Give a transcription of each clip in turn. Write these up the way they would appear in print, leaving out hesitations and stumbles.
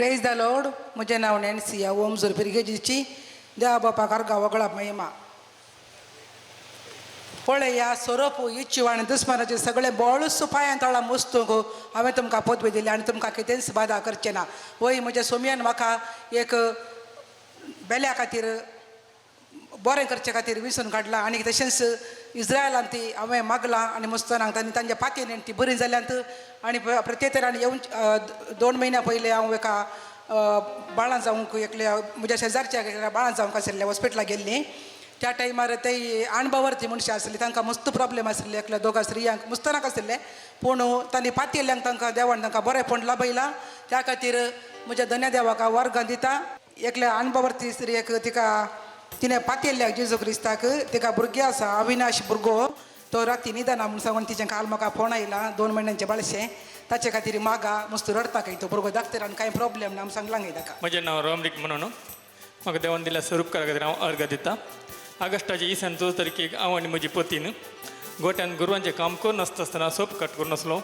प्रेज the Lord. म्हजें नांव नॅन्सी, हांव ओमजूर पिरगेजीची. देवा बापाक अर्गां वगळा महिमा. पळया, सोरोप, इच्छू आनी दुस्मानाचे सगळे बळ सुपायान तळा मुस्तूंक हांवें तुमकां पदवी दिली आनी तुमकां कितेंच बादा करचें ना. वय, म्हज्या सोमयान म्हाका एक बेल्या खातीर, बरें करचे खातीर विसून काडलां आनी तशेंच इस्रायलान ती हांवें मागलां आनी मुस्तानाक तांणी तांच्या पातयेन ती बरीं जाल्यांत. आनी प्रत्येतरान येवन 2 म्हयन्या पयलीं हांव एका बाळां जावंक, एकल्या म्हज्या शेजारच्या एकल्या बाळां जावंक आशिल्ल्या हॉस्पिटलाक गेल्लीं. त्या टायमार ते अणभवर्ती मनशां आसली, तांकां मस्त प्रॉब्लेम आशिल्ले. एकल्या दोगां स्त्रियांक मुस्तानाक आशिल्ले, पूण तांणी पातयेल्ल्यांक तांकां देवान तांकां बरेंपण लाभयलां. त्या खातीर म्हज्या धन्या देवाक हांव वर्गां दिता. एकल्या अणभवर्ती स्त्रियेक, तिका तिणें पातयेल्ल्याक जेजू क्रिस्ताक, तिका भुरगें आसा, अविनाश भुरगो, तो राती न्हिदना म्हूण सांगून तिचें काल म्हाका फोन आयला. 2 म्हयन्यांचें बाळशें, ताचे खातीर मागा. मस्त रडटा खंय तो भुरगो. डाक्टरान कांय प्रॉब्लेम ना म्हूण सांगलां खंय ताका. म्हजें नांव रोमरीक म्हणून. म्हाका देवान दिल्या स्वरूपकारा खातीर हांव अर्घ दिता. ऑगस्टाचे इसान 14 तारखेक हांव आनी म्हजी पतीन गोट्यान गोरवांचें काम करून आसता आसतना सोप कट करून आसलो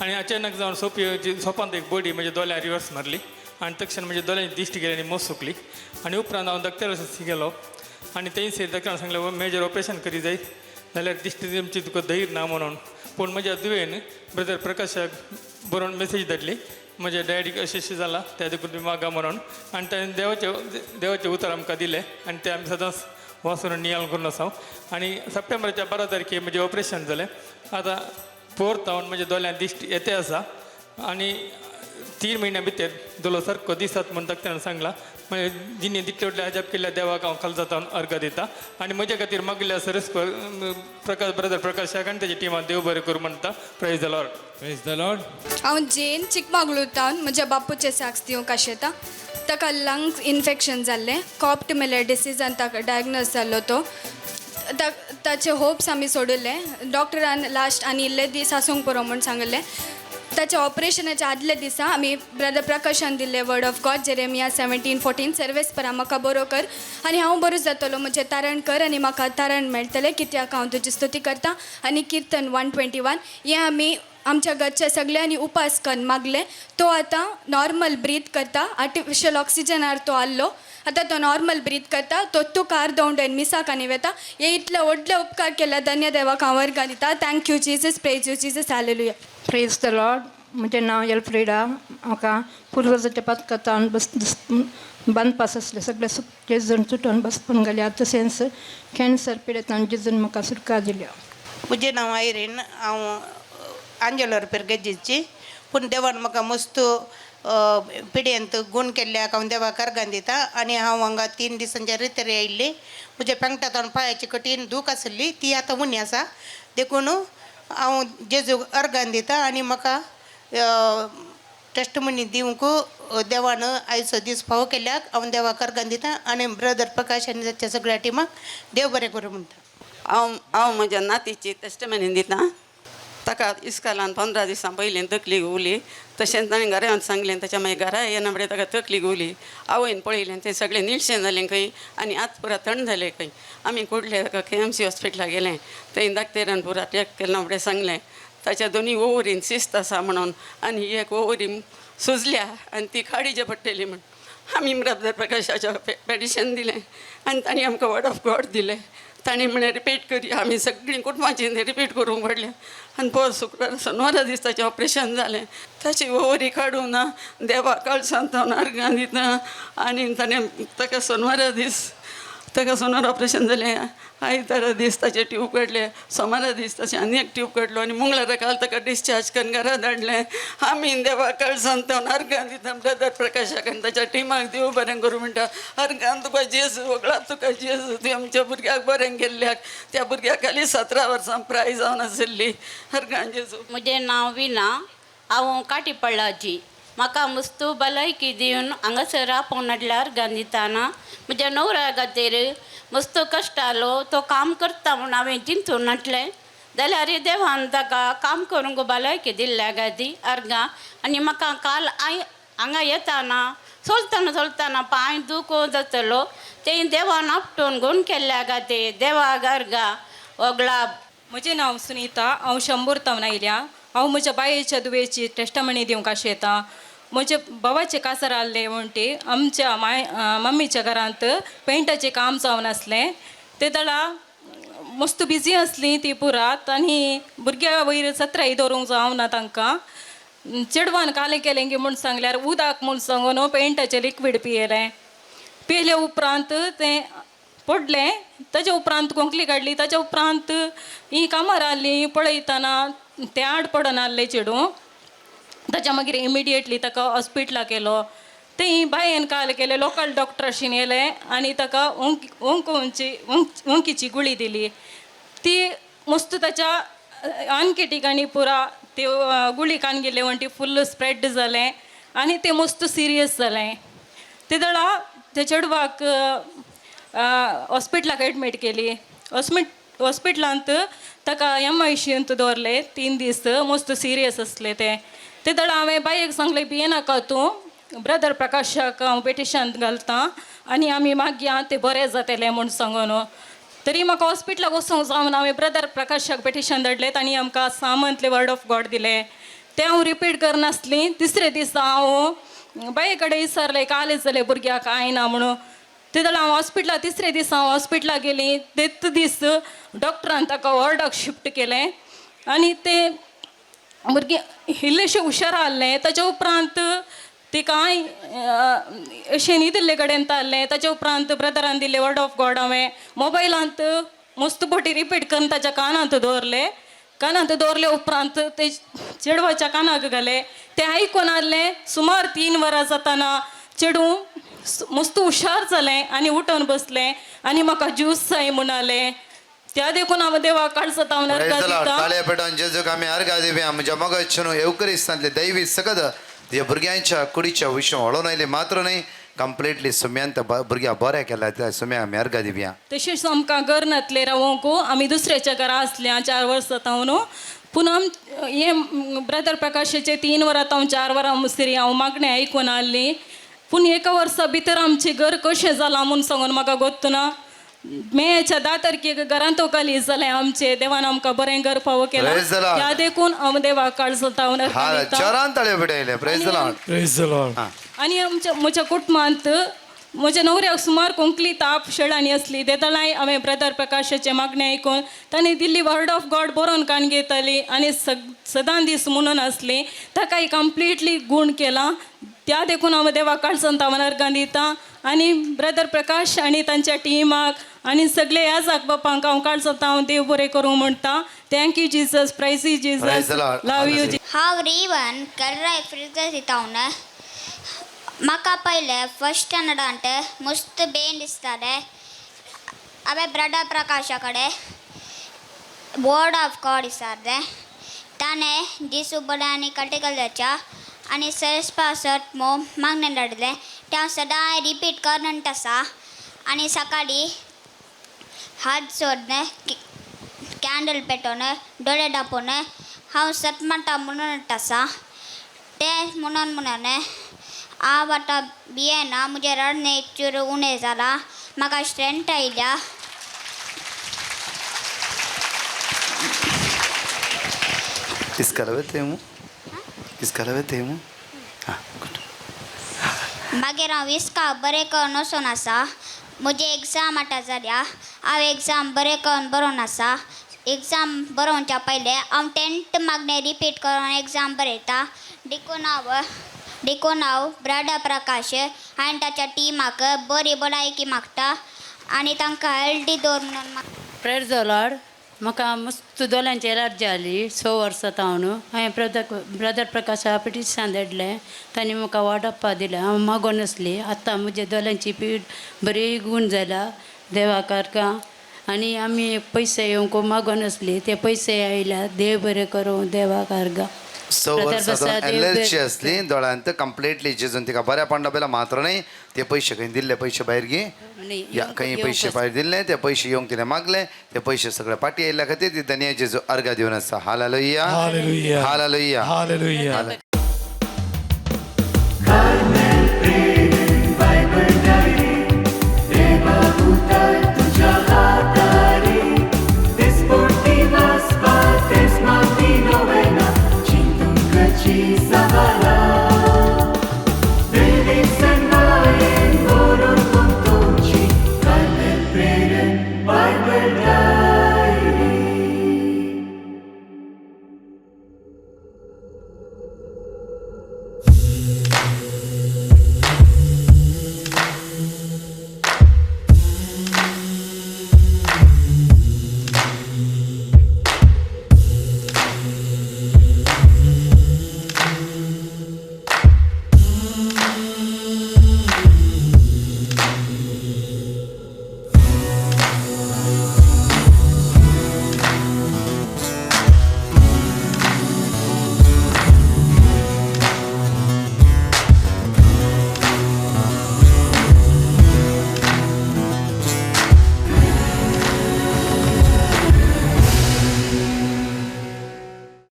आनी अचानक जावन सोपी सोपांत एक बडी म्हज्या दोळ्यार रिवर्स मारली आनी तक्षण म्हज्या दोळ्यांची दिश्टी गेली आनी मोस सुकली. आनी उपरांत हांव डॉक्टरा गेलो आनी थंयसर डॉक्टरान सांगलें, मेजर ऑपरेशन करी जाय, जाल्यार दिश्टी तुमची तुका धैर्य ना म्हणून. पूण म्हज्या दुयेन ब्रदर प्रकाशाक बरोवन मेसेज धाडली, म्हज्या डॅडीक अशें अशें जालां, त्या देखून तुमी मागा म्हणून. आनी ताणें देवाचें देवाचें उतर आमकां दिलें आनी तें आमी सदांच वाचून नियाळ करून आसा. आनी सप्टेंबराच्या 12 तारखेर म्हजें ऑपरेशन जालें. आतां फोर्थ हांव म्हज्या दोळ्यांत दिश्ट येते आसा आनी 3 म्हयन्या भितर दोलो सारको दिसात म्हूण डॉक्टरान सांगलां. मागीर जिणे तितले व्हडले अजाप केल्ल्या देवाक हांव खालजातान अर्घ दिता आनी म्हज्या खातीर मागल्या सरस प्रकाश, ब्रदर प्रकाशाक आनी तेच्या टिमान देव बरें करूं म्हणटा. Praise the Lord. Praise the Lord. हांव जेन, चिकमगळूर. म्हज्या बापूचें साक्ष दिवंक आशेता. ताका लंग्स इन्फेक्शन जाल्लें, कॉप्ट मेल्यार डिसीजान ताका डायग्नोज जाल्लो तो. ताचे होप्स आमी सोडिल्ले. डॉक्टरान लास्ट आनी इल्ले दीस आसूंक पुरो म्हूण सांगिल्लें. ताच्या ऑपरेशनाच्या आदल्या दिसा आमी ब्रदर प्रकाशान दिल्ले word of God, Jeremiah 17:14, सर्वेस्परा म्हाका बरो कर आनी हांव बरो जातलो, म्हजें तारण कर आनी म्हाका तारण मेळटलें, कित्याक हांव तुजी स्तुती करता, आनी किर्तन 121. हें आमी आमच्या घरच्या सगळ्यांनी उपास करून मागलें. तो आतां नॉर्मल ब्रीथ करता. आर्टिफिशियल ऑक्सिजनार तो आहलो, आतां तो नॉर्मल ब्रीथ करता. तो तुका अर्द मिसाक आनी वेता. हे इतले व्हडले उपकार केल्या धन्य देवाक हांव वर्गां दिता. Thank you Jesus, praise you Jesus, hallelujah. Praise the Lord. म्हजें नांव एल्फ्रिडा. म्हाका पुर्वजाच्या पथकांत बस बांदपास आसलें, सगळें जेजून सुटोवन बसपून गेल्या. तशेंच कॅन्सर पिडेतान जेजून म्हाका सुटका दिल्या. म्हजें नांव आयरीन. हांव आंजेलोर पिरगेजीची, पूण देवान म्हाका मस्त पिड्येंत गूण केल्ल्याक हांव देवाक अर्गां दिता. आनी हांव हांगा 3 दिसांच्या रितरी आयिल्ली. म्हज्या पेंगटांत पांयाची कठीण दूख आसली, ती आतां उणी आसा. देखून हांव जेजूक अर्गां दिता आनी म्हाका टेस्टमनी दिवंक देवान आयचो दीस फावो केल्ल्याक हांव देवाक अर्गां दिता आनी ब्रदर प्रकाश आनी ताच्या सगळ्या टिमाक देव बरें करूं म्हणटा. हांव हांव म्हज्या नातीची टेस्टमनी दिता. ताका इस्कालान 15 दिसां पयलीं तकली घुंवली. तशेंच ताणें घरा येवन सांगलें. ताच्या मागीर घरा येना फुडें ताका तकली घुंवली. आवयन पळयलें, तें सगळें निळशें जालें खंय आनी आत पुरा थंड जालें खंय. आमी कुडले ताका केएमसी हॉस्पिटलाक गेलें. थंय दाक्तेरान पुरा चॅक केलें फुडें सांगलें, ताच्या दोनी ओवरीन सिस्त आसा म्हणून आनी एक ओवरी सुजल्या आनी ती काडीचे पडटली म्हण. आमी ब्रदर प्रकाशाच्या पेटिशन दिलें आनी तांणी आमकां वर्ड ऑफ गॉड दिलें. तांणी म्हणलें, रिपीट करी. आमी सगळीं कुटुंबाची रिपीट करूंक पडलें आनी पोर शुक्रार शेनवारा दीस ताचें ऑपरेशन जालें. ताची ओवरी काडूं ना. देवा कळसान हांव अर्गां दिता. आनी ताणें ताका शेनवारा दीस, ताका सोनार ऑपरेशन जालें. आयतारा दीस ताचे ट्यूब काडले, सोमारा दीस ताचे आनी एक ट्यूब काडलो आनी मंगळारा काल ताका डिस्चार्ज करून घरा धाडलें. आमी देवा कळसान अर्गां दिता. ब्रदर प्रकाशाक आनी ताच्या टिमाक देव बरें करूं म्हणटा. अर्गान तुका जेजू, वगळा तुका जेजू, तुवें आमच्या भुरग्याक बरें केल्ल्याक. त्या भुरग्याक खाली 17 वर्सां प्राय जावन आशिल्ली. अर्गान जेजू. म्हजें नांव विना. हांव काटीपळ्ळाची. म्हाका मुस्तू भलायकी दिवन हांगासर आपोवन हाडल्यार गांधीताना. म्हज्या नवऱ्या खातीर मस्त कश्ट आलो. तो काम करता म्हूण हांवें चिंतून नासलें, जाल्यार देवान ताका काम करूंक भलायकी दिल्ल्या गादी अर्गां. आनी म्हाका काल I हांगा येताना चलतना चलतना पांय दुखो जातलो, तें देवान आपटून गूण केल्ल्या खातीर देवाक अर्गां वगळा. म्हजें नांव सुनीता. हांव शंबूर तावन आयल्या. हांव म्हज्या बायेच्या दुयेची टेस्टमनी दिवंक आशेतां. म्हज्या भावाचें कासार आहलें म्हणटी आमच्या माय मम्मीच्या घरांत पेंटाचें काम जावन आसलें ते दळा मस्त बिजी आसली ती पुरात आनी भुरग्या वयर सत्राय दवरूंक जावना तांकां चेडवान कालें केलें की म्हूण सांगल्यार उदक म्हूण सांगून पेंटाचें लिक्वीड पियेलें पियेले उपरांत तें पडलें ताजे उपरांत खोंकली काडली ताच्या उपरांत ही कामार आहली पळयतना तें आड पडोन आहलें चेडूं ताच्या मागीर इमिडिएटली ताका हॉस्पिटलाक केलो थंय बायेन काल केलें लोकल डॉक्टराशीन येयलें आनी ताका ओंकोवची ओंकीची गुळी दिली ती मस्त ताच्या आणखी ठिकाणी पुरा ते गुळी कान गेले म्हणटी फुल्ल स्प्रेड जालें आनी तें मस्त सिरियस जालें ते दळा त्या चेडवाक हॉस्पिटलाक एडमीट केली हॉस्पिटलांत ताका एम I सींत दवरले 3 दीस मस्त सिरियस आसले ते ते दळा हांवें बायेक सांगलें भियेनाका तूं ब्रदर प्रकाशाक हांव पेटिशांत घालता आनी आमी मागया तें बरें जातलें म्हूण सांगून तरी म्हाका हॉस्पिटलाक वचूंक जावन हांवें ब्रदर प्रकाशाक पेटिशन धाडलें तांणी आमकां सामंतलें वर्ड ऑफ गॉड दिलें तें हांव रिपीट करनासली तिसरे दिसा हांव बाये कडेन विचारलें कालें जालें भुरग्याक कांय ना म्हणून ते जाल्यार हांव हॉस्पिटलाक तिसरे दीस हांव हॉस्पिटलाक गेली तेच दीस डॉक्टरान ताका वॉर्डाक शिफ्ट केलें आनी तें भुरगें इल्लेशें हुशार आहलें ताच्या उपरांत ती कांय अशें न्हिदिल्ले कडेन ताल्लें ताच्या उपरांत ब्रदरान दिल्लें वर्ड ऑफ गॉड हांवें मोबायलांत मस्त बोटी रिपीट करून ताच्या कानांत दवरलें कानांत दवरले उपरांत ते चेडवाच्या कानाक घालें तें आयकून आहलें सुमार 3 वरां जाताना चेडूं मस्त हुशार जालें आनी उठोवन बसलें आनी म्हाका ज्यूस जाय म्हणालें त्या देखून हांव देवाक काळजांत हांव अर्गां दिता. ताळ्या पेटोवन जेजूक आमी अर्गां दिवया. म्हज्या मोगाचें येवकरिस्तांतले दैवी सकद तुज्या भुरग्यांच्या कुडीच्या विशय वळोवन आयले मात्र न्हय कंप्लिटली सुम्यांत भुरग्या बऱ्या केल्या त्या सुम्या आमी अर्गां दिवया. तशेंच आमकां घर नातलें रावोंक आमी दुसऱ्याच्या घरा आसल्या 4 वर्सां तावन पूण हें ब्रदर प्रकाशाचे 3 वरां तावन 4 वरां मुसरी हांव मागणें आयकून आहली पूण एका वर्सा भितर आमचें घर कशें जालां म्हूण सांगून म्हाका गोत्त ना. मेच्या 10 तारखेक घरांत वकाली जालें आमचें देवान आमकां बरें घर फावो केलां ह्या देखून हांव देवाक काळजांत हांव अर्गां दिता. आनी आमच्या म्हज्या कुटुंबांत म्हज्या न्हवऱ्याक सुमार कोंकली ताप शेळांनी आसली तेदळाय हांवें ब्रदर प्रकाशाचें मागणें आयकून तांणी दिल्ली वर्ड ऑफ गॉड बरोवन काण घेताली आनी सदां दीस म्हणून आसली ताकाय कंप्लिटली गूण केला त्या देखून हांव देवाक काळजांत हांव अर्गां दिता. आनी ब्रदर प्रकाश आनी तांच्या टिमाक आनी सगळे ह्या जाग बापांक हांव काळजांत हांव देव बरें करूं म्हणटा. Thank you Jesus, praise you Jesus, love you. हांव रिवन केरळा फ्रिजर दिता. म्हाका पयलें फर्स्ट स्टँडर्डांत मस्त बेन दिसतालें. हांवें ब्रदर प्रकाशा कडेन वर्ड ऑफ गॉड विचारलें. ताणें दीस उबले आनी कटिकलाच्या आनी सरस पासत मो मागणें धाडलें. तें हांव सदांय रिपीट करत आसा. आनी सकाळीं हात जोडून कॅन्डल पेटोवन दोळे दापोवन हांव सतमाता म्हणून आसा. तें म्हणून म्हणून हांव आतां भियेना. म्हजें रडणें चूर उणें जालां. म्हाका स्ट्रेंथ आयल्या. मागीर हांव इस्काल बरें करून वचून आसा. म्हजी एग्जाम आतां जाल्या. हांव एग्जाम बरें करून बरोवन आसा. एग्जाम बरोवच्या पयलें हांव 10th मागणें रिपीट करून एग्जाम बरयता. देखून हांव ब्रदर प्रकाश आनी ताच्या टिमाक बरी भलायकी मागता आनी तांकां हेल्दी दवर म्हणून. Prayer the Lord. म्हाका मस्त दोळ्यांची एलर्जी जाली 6 वर्सां तावन. हांवें ब्रदर प्रकाशा पिटिशन धाडलें. तांणी म्हाका वाडप्पा दिलें. हांव मागोन आसली. आतां म्हज्या दोळ्यांची पीड बरी गूण जाल्या देवाक अर्गां. आनी आमी पयशे येवंक मागोन आसली ते पयशे आयल्या. देव बरें करूं देवाक अर्गां. 6 वर्सां एलर्जी आसली दोळ्यांत कंप्लिटली जेजून तिका बऱ्या पडला पेला मात्र न्हय ते पयशे खंय दिल्ले पयशे भायर गे या खंय पयशे भायर दिल्ले ते पयशे येवंक तिणें मागले ते पयशे सगळे पाटी आयिल्ल्या खातीर ती धनया जेजू अर्गां दिवन आसा. Hallelujah, hallelujah, hallelujah.